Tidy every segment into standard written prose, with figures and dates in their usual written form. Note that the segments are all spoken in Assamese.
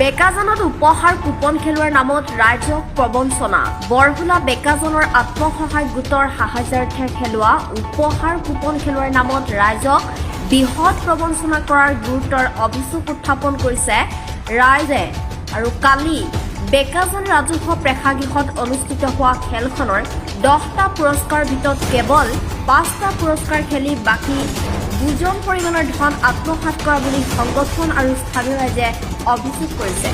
বেকাজানত উপহাৰ কুপন খেলোৱাৰ নামত ৰাইজক প্ৰবঞ্চনা। বৰহোলা বেকাজানৰ আত্মসহায়ক গোটৰ সাহায্যাৰ্থে খেলোৱা উপহাৰ কুপন খেলোৱাৰ নামত ৰাইজক বৃহৎ প্ৰবঞ্চনা কৰাৰ গুৰুতৰ অভিযোগ উত্থাপন কৰিছে ৰাইজে। আৰু কালি বেকাজান ৰাজহুৱা প্ৰেক্ষাগৃহত অনুষ্ঠিত হোৱা খেলখনৰ 10টা পুৰস্কাৰৰ ভিতৰত কেৱল পাঁচটা পুৰস্কাৰ খেলি বাকী বুজন পৰিমাণৰ ধন আত্মসাৎ কৰা বুলি সংগঠন আৰু স্থানীয় ৰাইজে অভিযোগ কৰিছে।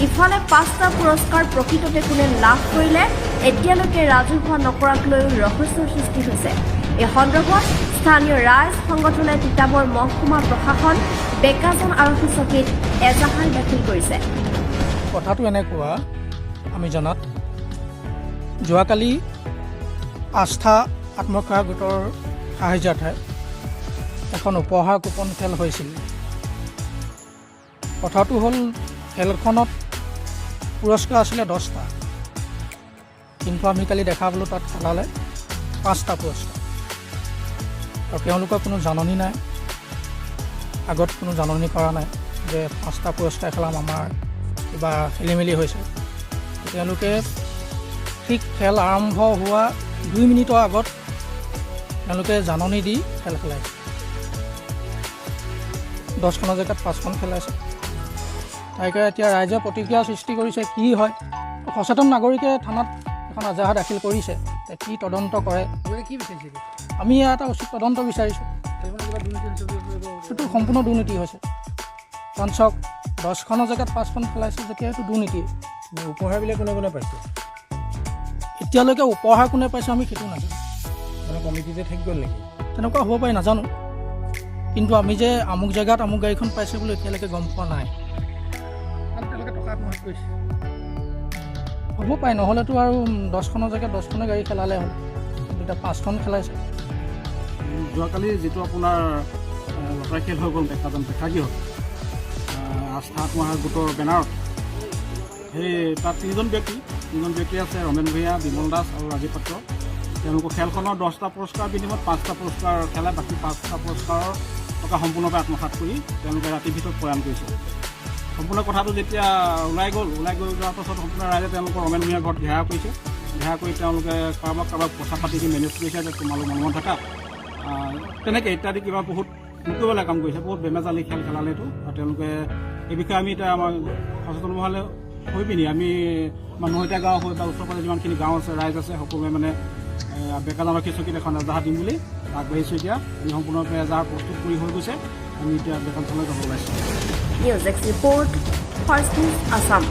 ইফালে পাঁচটা পুৰস্কাৰ প্ৰকৃততে কোনে লাভ কৰিলে, এতিয়ালৈকে ৰাজহুৱা নকৰাক লৈও ৰহস্যৰ সৃষ্টি হৈছে। এই সন্দৰ্ভত স্থানীয় ৰাইজ, সংগঠনে তিতাবৰ মহকুমা প্ৰশাসন, বেকাজান আৰক্ষী চকীত এজাহাৰ দাখিল কৰিছে। কথাটো এনেকুৱা, আমি জনাত যোৱাকালি আস্থা আত্মসহায়ক গোটৰ সাহায্যাৰ্থে এখন উপহাৰ কুপন খেল হৈছিল। কথাটো হ'ল, খেলখনত পুৰস্কাৰ আছিলে 10টা, কিন্তু আমি কালি দেখা পালোঁ তাত খেলালে পাঁচটা পুৰস্কাৰ আৰু তেওঁলোকৰ কোনো জাননী নাই, আগত কোনো জাননী কৰা নাই যে পাঁচটা পুৰস্কাৰ খেলাম, আমাৰ কিবা খেলি মেলি হৈছে। তেওঁলোকে ঠিক খেল আৰম্ভ হোৱা 2 মিনিটৰ আগত তেওঁলোকে জাননী দি খেল খেলাইছে। 10খনৰ জেগাত পাঁচখন খেলাইছে। তাইকে এতিয়া ৰাইজে প্ৰতিক্ৰিয়া সৃষ্টি কৰিছে। কি হয়, সচেতন নাগৰিকে থানাত এখন এজাহাৰ দাখিল কৰিছে। এতিয়া কি তদন্ত কৰে। আপোনালোকে কি বিচাৰিছে এতিয়া? আমি ইয়াৰ এটা উচিত তদন্ত বিচাৰিছোঁ। খেলখনত কিবা দুৰ্নীতি হৈছে বুলি কৰিব? সেইটো সম্পূৰ্ণ দুৰ্নীতি হৈছে। কাৰণ চাওক, 10খনৰ জেগাত পাঁচখন খেলাইছে যেতিয়া সেইটো দুৰ্নীতি। উপহাৰবিলাক কোনে কোনে পাইছে? এতিয়ালৈকে উপহাৰ কোনে পাইছে, আমি সেইটো নাজানো। মানে কমিটিতে থাকি গ'ল নেকি? তেনেকুৱা হ'ব পাৰে, নাজানো। কিন্তু আমি যে আমুক জেগাত আমুক গাড়ীখন পাইছে বুলি এতিয়ালৈকে গম পোৱা নাই। কাৰণ তেওঁলোকে টকা আত্মসাৎ কৰিছে। হ'ব পাৰে, নহ'লেতো আৰু 10খনৰ জেগাত 10খনে গাড়ী খেলালে হ'ল, কিন্তু এতিয়া পাঁচখন খেলাইছে। যোৱাকালি যিটো আপোনাৰ লটাৰী খেল হৈ গ'ল বেকাজান প্ৰেক্ষাগৃহত আস্থা আত্মসহায়ক গোটৰ বেনাৰত, সেই তাত তিনিজন ব্যক্তি আছে, ৰমেন ভূঞা, বিমল দাস আৰু ৰাজীৱ পাত্ৰ। তেওঁলোকৰ খেলখনৰ 10টা পুৰস্কাৰ বিনিময়ত পাঁচটা পুৰস্কাৰ খেলাই বাকী পাঁচটা পুৰস্কাৰৰ টকা সম্পূৰ্ণৰূপে আত্মসাৎ কৰি তেওঁলোকে ৰাতিৰ ভিতৰত প্ৰয়াণ কৰিছে। সম্পূৰ্ণ কথাটো যেতিয়া ওলাই গ'ল, ওলাই গৈ যোৱাৰ পাছত সম্পূৰ্ণ ৰাইজে তেওঁলোকৰ ৰমেন ভূঞাৰ ঘৰত ঘেৰাও কৰিছে। ঘেৰাও কৰি তেওঁলোকে কাৰোবাক কাৰোবাক পইচা পাতি দি মেনেজ কৰিছে যে তোমালোক মনে থাকা, তেনেকৈ ইত্যাদি কিবা বহুত নকৰিবলগীয়া কাম কৰিছে। বহুত বেমেজালি খেল খেলালে এইটো। আৰু তেওঁলোকে এই বিষয়ে আমি এতিয়া আমাৰ সচেতন মহলে হৈ পিনি আমি আমাৰ নৈতা গাঁও হৈ বা ওচৰ পাজৰে যিমানখিনি গাঁও আছে, ৰাইজ আছে, সকলোৱে মানে বেকাজান আৰক্ষী চকীত এখন এজাহাৰ দিম বুলি আগবাঢ়িছোঁ। এতিয়া আমি সম্পূৰ্ণৰূপে এজাহাৰ প্ৰস্তুত কৰি হৈ গৈছে। আমি এতিয়া বেকাজানলৈ যাব ওলাইছোঁ। News desk report, First News Assam.